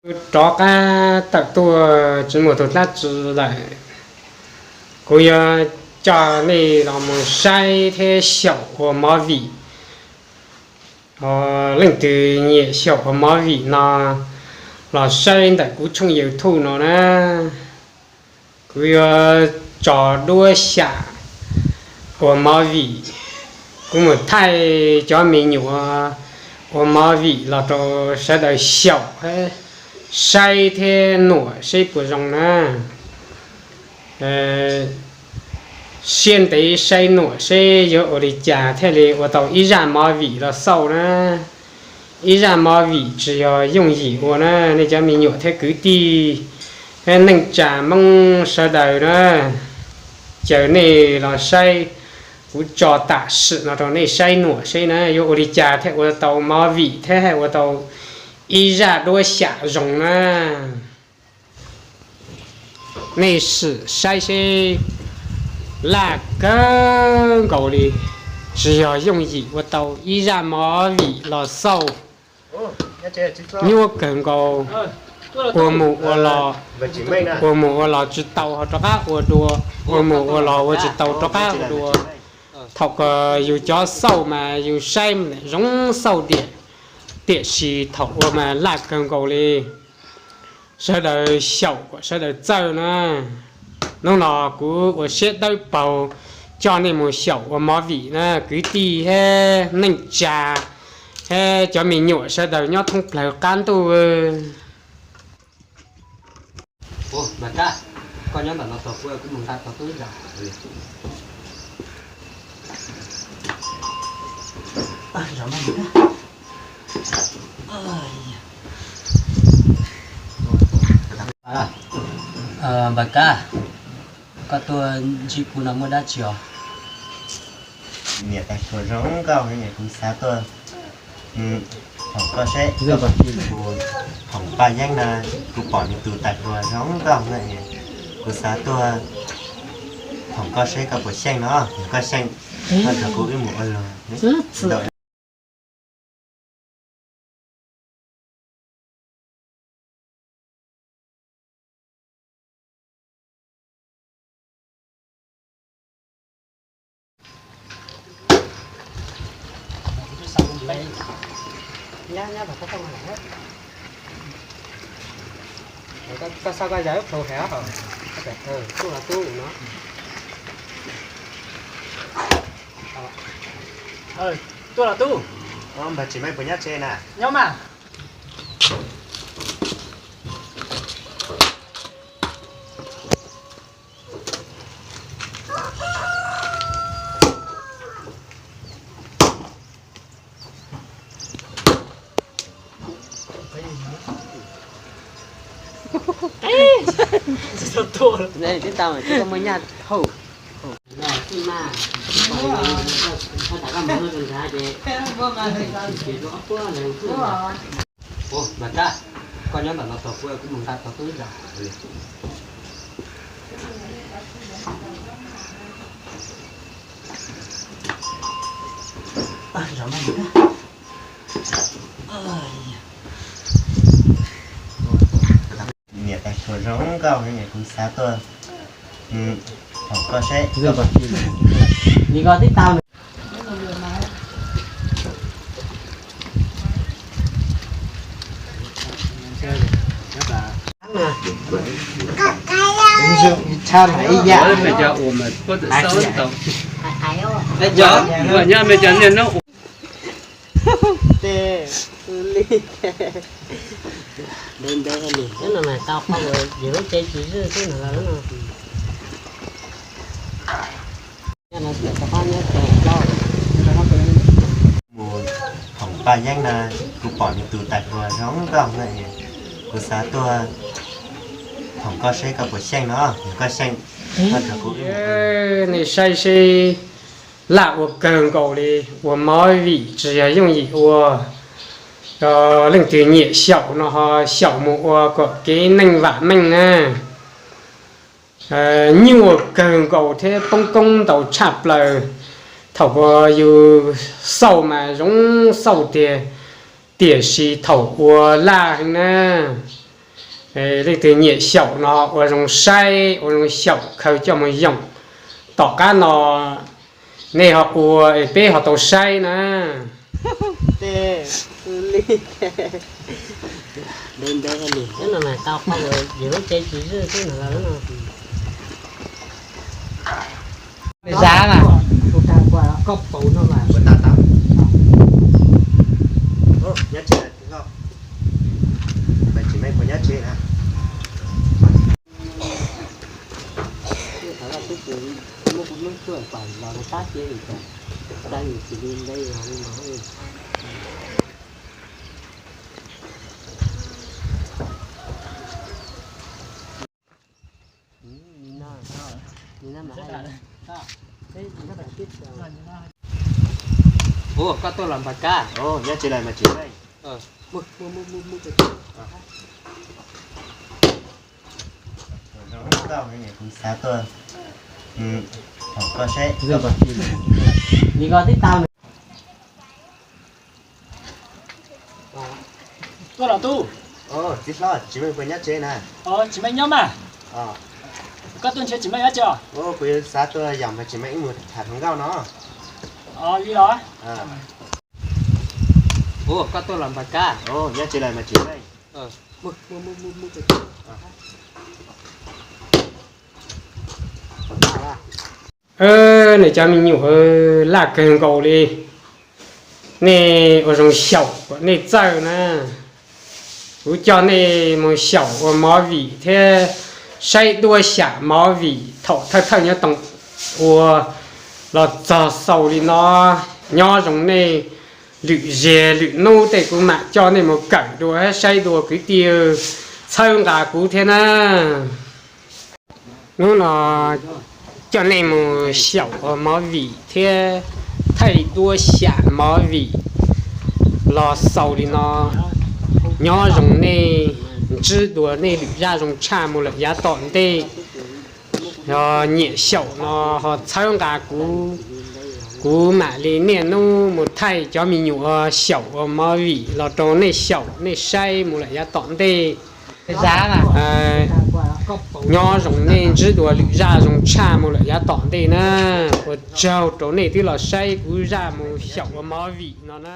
Kuv rov qab tawm tuaj tsis muaj tus dab tsi lawm, kuv yuav coj nej los mus saib thiab xyaum ua movie. Leej twg nyiam xyaum ua movie no los saib ntawm kuv tshooj YouTube no na. Kuv yuav tso duab xyam ua movie. Kuv mus thaij cov me nyuam ua movie los rau sawv daws xyaum, saib thiab nuam seb puas zoo na. Siab ntev saib nuam seb yuav ua li cas thiaj li ua tau ib zaj movie los xauj na. Ib zaj movie tsis yog yooj yim ua na, nej cov me nyuam thiab kwv tij, neej tsa Hmoob sawv daws na, caw nej los saib. Kuv tso tam sim no rau nej saib nuam seb na yuav ua li cas thiaj ua tau movie thiab ua tau ib zaj duab xyam zoo na. Nej sim saib seb, laj kawg nkaus li, tsis yog yooj yim ua tau ib zaj movie los xauj. Nyuaj kawg nkaus, ua mus ua los, ua mus ua los tsis tau ho rov qab ua dua, ua mus ua los ua tsis tau rov qab ua dua. Thaum ko yus cov xauj mas yus saib zoo xauj tiam, tiam sis thaum ua mas laj kawg nkaus li. Sawv daws xyaum kom sawv daws txawj na. Hnub no kuv ua siab dawb paug coj nej mus xyaum ua movie na, kwv tij thiab neej tsa thiab cov me nyuam sawv daws nyob thoob plaws qab ntuj. Npawg Kab, koj tuaj ntsib kuv no muaj dab tsi os? Niam tais qhua zoo nkauj, kuv xav tuaj phoom koj seb, koj puas, phoom Paj Yeeb na, kuv pom nws tus tais qhua zoo nkauj na, kuv xav tuaj phoom koj seb koj puas xyeej no, koj xyeej, koj nrog kuv wb mus ua luag. Koj xa koj yawg ib plhu hais, tuaj los tub no. Tuaj los tub. Npawg Tsis Meej puas nyob tsev na? Nyob mas. Twb tau, twb tau muaj nyaj hauj. Mas Kab, koj nyob ntawm no tos kuv, kuv mus nqa tos kuv ib zos. Niam tais qhua zoo nkauj, kuv xav tuaj phoom koj seb. Li ko twb tau. Tshaj mas ib yam. Tej li ntev ntev li, lub no mas tau qhov uas yus lub cev tsis zwj xwb no los lub no. Mus phoom Paj Yeeb na, kuv pom nws tus tais hluas zoo nkauj na, kuv xav tuaj phoom koj seb koj puas xyeej no, yog koj xyeej, koj nrog kuv wb mus. Nej saib seb, laj ua kawg nkaus li, ua movie tsis yog yooj yim ua. Leej twg nyiam xyaum no ho xyaum mus ua kom kev neej vam meej na. Nyuaj kawg nkaus thiab poob koob ntau tshaj plaws. Thaum uas yus xauj mas zoo xauj tiag, tiam sis thaum ua laj heev na, Leej twg nyiam xyaum no ua zoo saib ua zoo xyaum khaws coj mus yoom. Tom qab no nej ho ua es peb ho tau saib na. Zab mas. Ua koj tuaj los npam kab, nyob tsis lawm mas tsis meej. Kuv xav tuaj, koj saib, koj tib tau. Tuaj los tub. Txiv hlob, tsis meej puas nyob tsev na? Tsis meej nyob mas. Koj tuaj nrhiav tsis meej dab tsi os? Kuv xav tuaj yaum mas tsis meej wb mus tham hluas nkauj no. Li los? Ua koj tuaj los npam kab, nyob tsis lawm mas tsis meej. Nej cov me nyuam laj kawg nkaus li. Nej ua zoo xyaum kom nej txawj na. Kuv coj nej mus xyaum ua movie thiab saib duab xyam movie thaum thawj thawj nyob toom ua los txog xaus li no. Nyob zoo nej, lwm zag lwm hnub tej kuv mam coj nej mus kawm dua thiab saib dua kwv tij, txhawb nqa kuv thiab na. Hnub no coj nej mus xyaum ua movie thiab thaij duab xyam movie los xaus li no. Nyob zoo nej, ntsib dua nej lwm zaj zoo tshaj mus lawm yav tom ntej. Yog nyiam xyaum no ho txhawb nqa kuv, kuv mam li niaj hnub mus thaij cov me nyuam xyaum ua movie los rau nej xyaum nej saib mus lawm yav tom ntej. Nyob zoo nej, ntsib dua lwm zaj zoo tshaj mus lawm yav tom ntej na. Ua tsaug rau nej twb los saib kuv zaj mus xyaum ua movie no na.